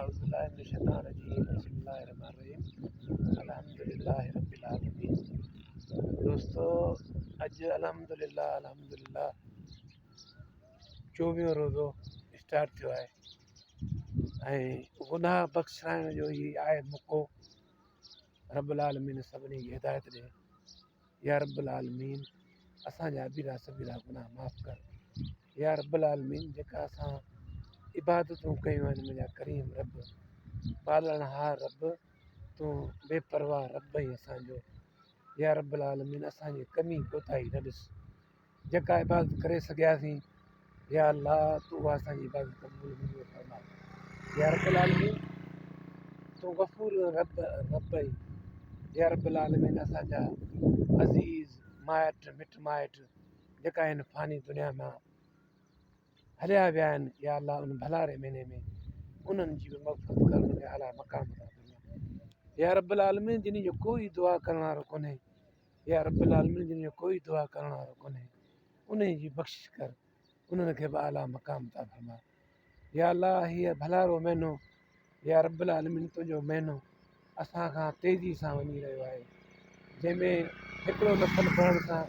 اعوذ بالله من الشيطان الرجيم بسم الله الرحمن الرحيم الحمد لله رب العالمين دوستو اڄ الحمد لله الحمد لله چوويهون روزو اسٽارٽ ٿيو آهي ۽ گناهه بخشائڻ جو هي آهي موقعو رب العالمين سڀني کي هدايت ڏي يا رب العالمين اسان جا ابيرا سبيرا گناهه معاف ڪر يا رب العالمين جيڪا اسان عبادتون ڪيون آهن منهنجا ڪريم رب پالڻهار رب تون بي پرواهه رب آهين اسان جو يا رب العالمين اسان جي ڪمي ڪوتاهي نه ڏس جيڪا عبادت ڪري سگهياسين يا الله تون اها اسان جي عبادت قبول منظور فرما يا رب العالمين تون غفور رب رب آهين يا رب العالمين اسان جا عزيز مائٽ مٽ مائٽ جيڪا هن فاني دنيا مان هليا ويا آهن يا الله ان ڀلاري مهيني ۾ انهن جي به مغفرت ڪر انهن کي اعليٰ مقام عطا فرما يا رب العالمين جن جو ڪوئي دعا ڪرڻ وارو ڪونهي يا رب العالمين جن جو ڪوئي دعا ڪرڻ وارو ڪونهي انهن جي بخشش ڪر انهن کي به اعليٰ مقام عطا فرما يا الله هيء ڀلارو مهينو يا رب العالمين تنهنجو مهينو اسان کان تيزي سان وڃي رهيو آهي جنهن ۾ هڪڙو نفل پڙهڻ سان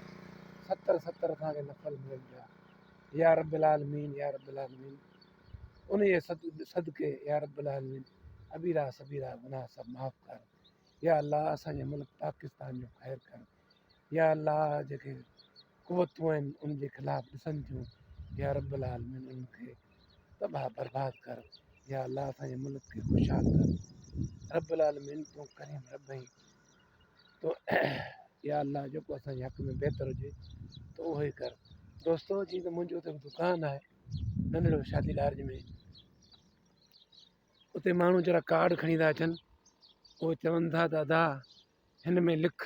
ستر ستر اسان کي نفل ملن پيا يا رب العالمين يا رب العالمين انهيء صدقي يا رب العالمين ابيرا سبيرا گناهه سڀ معاف ڪر يا الله اسان جي ملڪ پاڪستان جو خير ڪر يا الله جيڪي قوتون آهن ان جي خلاف ڏسن ٿيون يا رب العالمين انهن کي تباهه برباد ڪر يا الله اسان جي ملڪ کي خوشحال ڪر رب العالمين تون ڪريم رب آهين تو يا الله جيڪو اسان جي حق ۾ بهتر هجي تو اهو ئي ڪر دوستو جيئن ته منهنجو اتي دڪان آهي ننڍڙو شادي لارج ۾ اتي ماڻهو جهڙا ڪارڊ کڻي ٿا اچن اهي چون ٿا ته ادا هن ۾ لک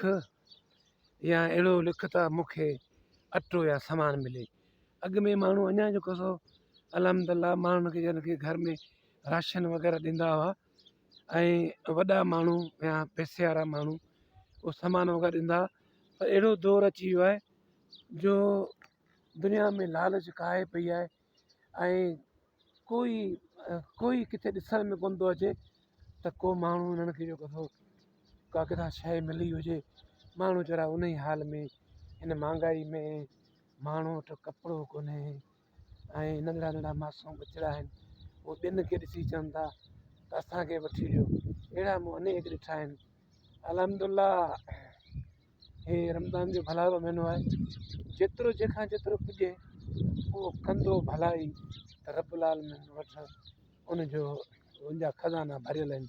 يا اهڙو لک ته مون کي اٽو يا سامان ملي. اڳ ۾ ماڻهو اڃا جيڪو سو الحمد الله ماڻهن کي جن کي گهر ۾ راشن وغيره ڏيندا هئا ۽ وڏا ماڻهو يا پئسي وارا ماڻهو اهو سامان وغيره ڏيندا هئا پر اهڙو دور اچي ويو آهي جو دنيا ۾ لالچ ڪاهي پئي آهي ۽ ڪوئي ڪوئي ڪٿي ڏسڻ ۾ ڪونه ٿو اچي ته ڪو ماڻهو انهن کي جيڪو سو ڪا ڪٿان شيء ملي هجي ماڻهو ويچارا ان ئي حال ۾ هن مهانگائي ۾ ماڻهو وٽ ڪپڙو ڪونهي ۽ ننڍڙا ننڍڙا معصوم ٻچڙا آهن اهي ٻين کي ڏسي چون ٿا ته اسان کي وٺي ڏيو اهڙا مون انيڪ ڏٺا آهن الحمد لله هي رمضان جو ڀلارو مهينو آهي جيترو جنهن کان جيترو پڄي اهو ڪندو ڀلائي ته رب العالمين وٽ ان جو ان جا خزانا ڀريل آهن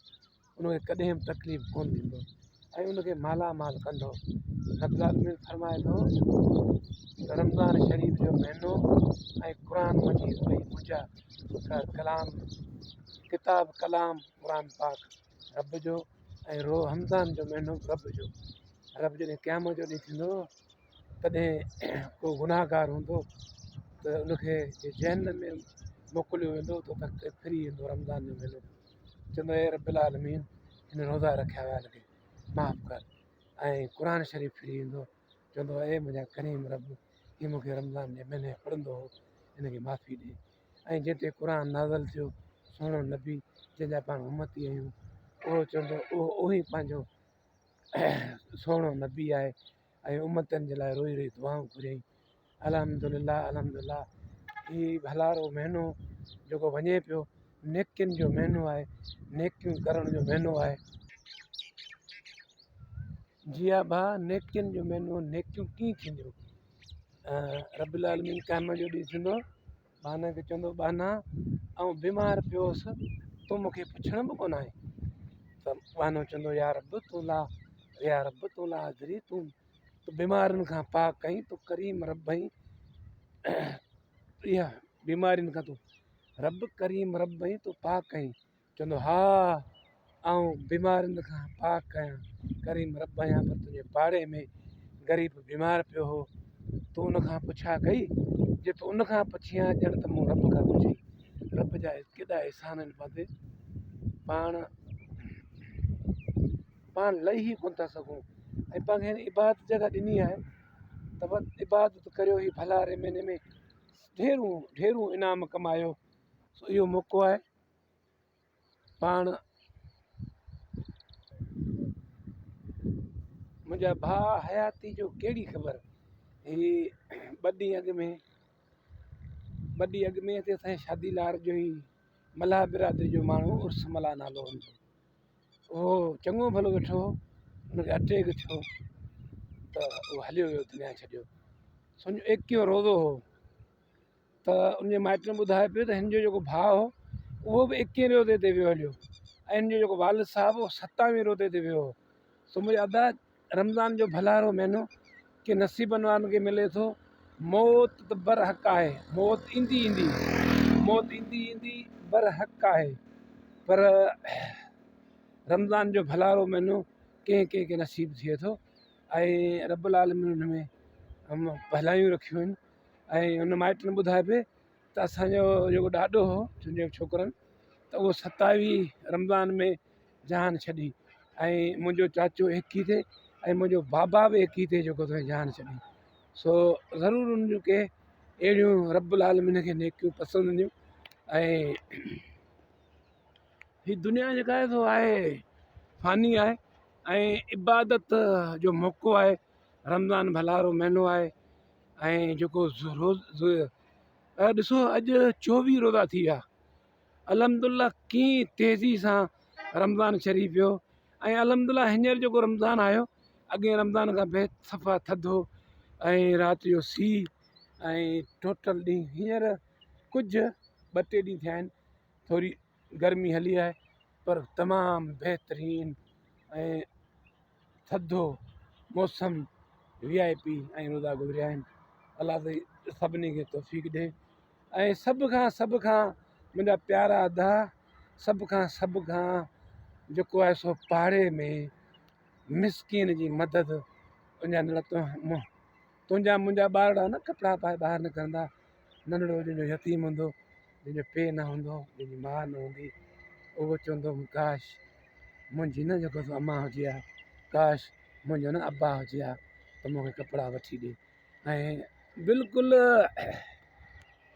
ان کي ڪڏهن به تڪليف ڪونه ڏيندو ۽ ان کي مالا مال ڪندو رب العالمين فرمائي ٿو ته رمضان شريف جو مهينو ۽ قرآن مجيد ٻئي منهنجا ڪلام ڪتاب ڪلام قرآن پاڪ رب جو ۽ رو رمضان جو مهينو به رب جو رب جڏهن قيامت جو ڏينهن ٿيندو تڏهن ڪو گناهگار هوندو ته ان کي جهنم ۾ موڪليو ويندو ته اتان ڦري ايندو رمضان جو مهينو چوندو اي رب العالمين هن روزا رکيا هئا هن کي معاف ڪر ۽ قرآن شريف ڦري ايندو چوندو اي منهنجا ڪريم رب هي مون کي رمضان جي مهيني پڙهندو هو هن کي معافي ڏي ۽ جنهن تي قرآن نازل ٿيو، سهڻو نبي جنهن جا پاڻ امتي آهيون، اهو چوندو اهو اهو ئي پنهنجو سهڻو نبي آهي ۽ امتين جي لاء روئي روئي دعائون گهريائين. الحمد لله الحمد لله هي ڀلارو مهينو جيڪو وڃي پيو نيڪين جو مهينو آهي، نيڪيون ڪرڻ جو مهينو آهي. جي ها ڀاء نيڪين جو مهينو نيڪيون ڪيئن ٿينديون؟ رب العالمين قيامت جو ڏينهن ٿيندو ٻانهن کي چوندو ٻانها آئون بيمار پيو هوس تون مون کي پڇڻ به ڪونه آئين ته ٻانهو چوندو يا رب تون لا يا رب تون لا ادري تون تون بيمارين کان پاڪ آهين تون ڪريم رب آهين اها بيمارين کان تون رب ڪريم رب آهين تون پاڪ آهين چوندو، ها، آئون بيمارين کان پاڪ آهيان، ڪريم رب آهيان، پر تنهنجي پاڙي ۾ غريب بيمار پيو هو، تو ان کان پڇا ڪئي؟ جي تون ان کان پڇين ها، ڄڻ ته مون رب کان پڇئي. رب جا ڪيڏا احسان آهن پاڻ تي، پاڻ پاڻ لهي ئي ڪونه ٿا سگهون ۽ پاڻ کي هن عبادت جيڪا ڏني آهي ته بس عبادت ڪريو هي ڀلاري مهيني ۾ ڍيرون ڍيرون انعام ڪمايو، سو اهو موقعو آهي. پاڻ منهنجا ڀاء حياتي جو ڪهڙي خبر هي ٻه ڏينهن اڳ ۾ ٻه ڏينهن اڳ ۾ هتي اسان جي شادي لار جو هي ملاح برادري جو ماڻهو عرس ملاح نالو هن جو اهو چڱو ڀلو ويٺو هو ان کي اٽيڪ ٿيو ته اهو هليو ويو دنيا ڇڏيو سمجهو ايڪيهون روزو هو ته ان جي مائٽن ٻڌايو پيو ته هن جو جيڪو ڀاء هو اهو به ايڪيهين روزي تي ويو هليو ۽ هن جو جيڪو والد صاحب هو ستاويهين روزي تي ويو هو سو منهنجا ادا رمضان جو ڀلارو مهينو ڪي نصيبن وارن کي ملي ٿو موت ته بر حق آهي موت ايندي ايندي موت ايندي ايندي بر حق آهي پر رمضان جو ڀلارو مهينو ڪنهن ڪنهن کي نصيب ٿئي ٿو ۽ رب العالمين ان ۾ ڀلايون رکيون آهن ۽ ان مائٽن ٻڌايو پئي ته اسانجو جيڪو ڏاڏو هو تنهنجي ڇوڪرن ته اهو ستاويهه رمضان ۾ جهان ڇڏي ۽ منهنجو چاچو ايڪي تي ۽ منهنجو بابا به ايڪي تي جيڪو تنهن جهان ڇڏي سو ضرور ان جون ڪي اهڙيون رب العالمين کي نيڪيون پسند هونديون ۽ هي دنيا جيڪا آهي سو آهي فاني آهي ۽ عبادت جو موقعو آهي رمضان ڀلارو مهينو آهي ۽ جيڪو روز ڏسو اڄ چوويهه روزا ٿي ويا الحمد لله ڪيئن تيزي سان رمضان شريف ويو ۽ الحمد لله هينئر جيڪو رمضان آيو اڳئين رمضان کان بي صفا ٿڌو ۽ رات جو سيء ۽ ٽوٽل ڏينهن هينئر ڪجهه ٻه ٽي ڏينهن ٿيا آهن ٿوري گرمي هلي آهي پر تمام بهترين ۽ ٿڌو موسم وي آء پي ۽ روزا گذريا آهن الله سائين سڀني کي توفيق ڏي ۽ سڀ کان سڀ کان منهنجا پيارا ادا سڀ کان سڀ کان جيڪو آهي سو پاڙي ۾ مسڪين جي مدد ان جا نڙ تنهنجا منهنجا ٻارڙا نه ڪپڙا پائي ٻاهر نڪرندا ننڍڙو جنهن جو يتيم هوندو جنهن جو پيء نه هوندو جنهن جي ماء نه هوندي اهو چوندو ڪاش منهنجي نه جيڪو سو امان هجي ها ڪاش منهنجو نه ابا هجي ها ته مون کي ڪپڙا وٺي ڏي ۽ بلڪل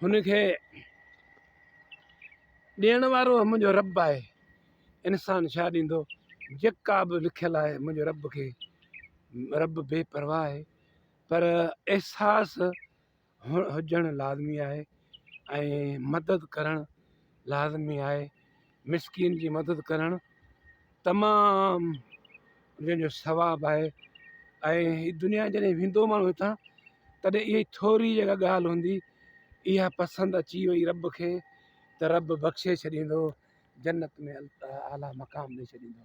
هن کي ڏيڻ وارو منهنجو رب آهي انسان ڇا ڏيندو جيڪا به لکيل آهي منهنجو رب کي رب بي پرواهه آهي پر احساس هجڻ لازمي آهي ۽ مدد ڪرڻ لازمي آهي مسڪين جي مدد ڪرڻ تمام جنهن جو ثواب آهي ۽ هي دنيا جڏهن ويندو ماڻهو هتان تڏهن اها ٿوري جيڪا ڳالهه هوندي اها پسند اچي وئي رب کي ته رب بخشي ڇڏيندو جنت ۾ اعليٰ مقام ڏئي ڇڏيندو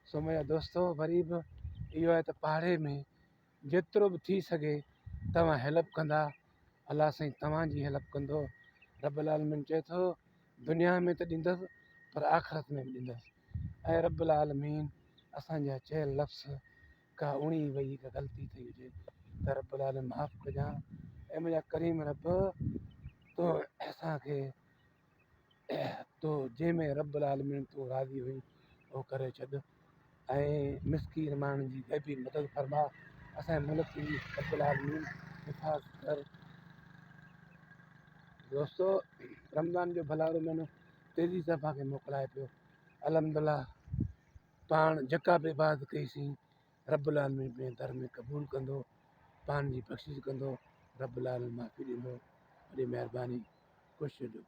سو منهنجا دوستو وري به اهو آهي ته پاڙي ۾ جيترو به ٿي سگهي توهان هيلپ ڪندا الله سائين توهان جي هيلپ ڪندو رب العالمين چئي ٿو دنيا ۾ ته ڏيندس پر آخرت ۾ به ڏيندس ۽ رب العالمين اسان جا چيل لفظ ڪا اڻي وئي ڪا غلطي ٿي هجي ته رب العالمين معاف ڪجان اي منهنجا ڪريم رب تو اسان کي تو جنهن ۾ رب العالمين تون راضي هئين اهو ڪري ڇڏ ۽ مسڪين ماڻهن جي غيبي مدد فرما اسان جي ملڪ جي رب العالمين حفاظت ڪر دوستو رمضان جو ڀلارو مهينو تيزي سان پاڻ کي موڪلائي پيو الحمد لله پاڻ جيڪا به عبادت ڪئي سين رب العالمين پنهنجي در ۾ قبول ڪندو پاڻ جي بخشش ڪندو رب العالمين معافي ڏيندو وڏي مهرباني خوش هجو.